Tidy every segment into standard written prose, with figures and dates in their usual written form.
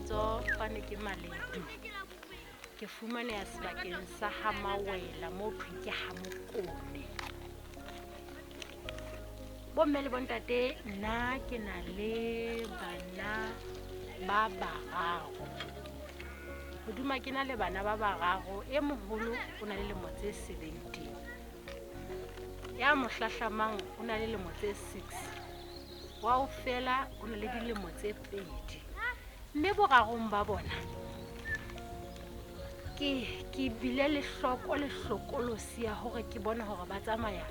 Kgotso fane ke Maledu. Ke fumaneha sebakeng sa ha Mawela mo thweng ke ha Mokone. Bomme le bontate nna ke na le bana ba bararo. Hoduma ke na le bana ba bararo e moholo o na le lemo tse 17. Ya mo hlahlamang o na le lemo tse 6. Wa ho fela o na le dilemo tse 2. Mme borarong ba bona ke ke bile le hloko le hlokolosi ya hore ke bone hore ba tsamaya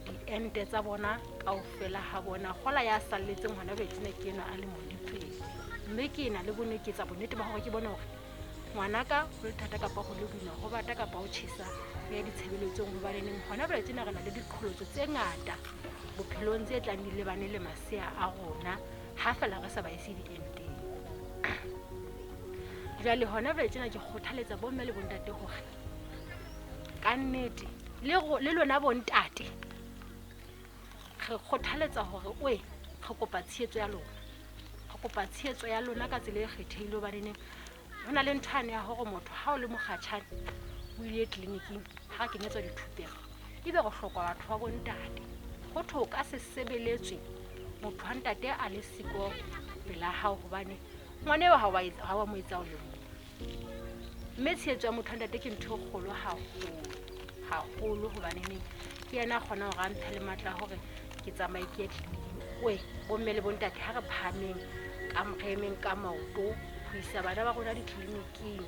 diente tsa bona kaofela ha bona. Kgola ya salletseng hona jwale tjena ke enwa a lemo di pedi. Mme ke na le bone ke etsa bonnete ba hore ke bone hore ngwanaka ho le thata kapa ho le boima, ho bata kapa ho tjhesa ho ya ditshebeletsong. Hobaneneng hona jwale tjena re na le diqholotso tse ngata bophelong tse tlang di lebane le masea a rona ha fela re sa ba ise dienteng. Jwale hona jwale tjena ke kgothaletsa bomme le bontate hore kannete le lona bontate re kgothaletsa hore oe re kopa tshehetso ya lona. Re kopa tshehetso ya lona ka tsela e kgethehileng hobaneneng ho na le ntho yane ya hore motho ha o le mokgatjhane o ile tleliniking ha kenyetswa dithupelo ebe re hloka batho ba bontate. Ho thwe o ka se sebeletswe motho wa ntate a le siko pela hao hobane ngwana eo ha wa mo etsa o le mong. Mme tshehetso ya motho wa ntate ke ntho e kgolo haholo haholo hobaneneng ke yena a kgonang hore a mphe le matla a hore ke tsamaye ke ye tleliniking. Oe bomme le bontate ha re phahameng re emeng ka maoto ho isa bana ba rona ditleliniking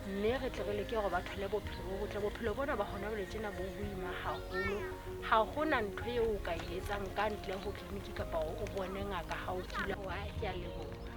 mme re tle re leke hore ba thole bophelo bo botle. Bophelo bona ba hona jwale tjena bo boima haholo. Ha hona ntho eo o ka e etsang ka ntle ho tleliniki kapa hore o bone ngaka ha o kula. Ke a leboha.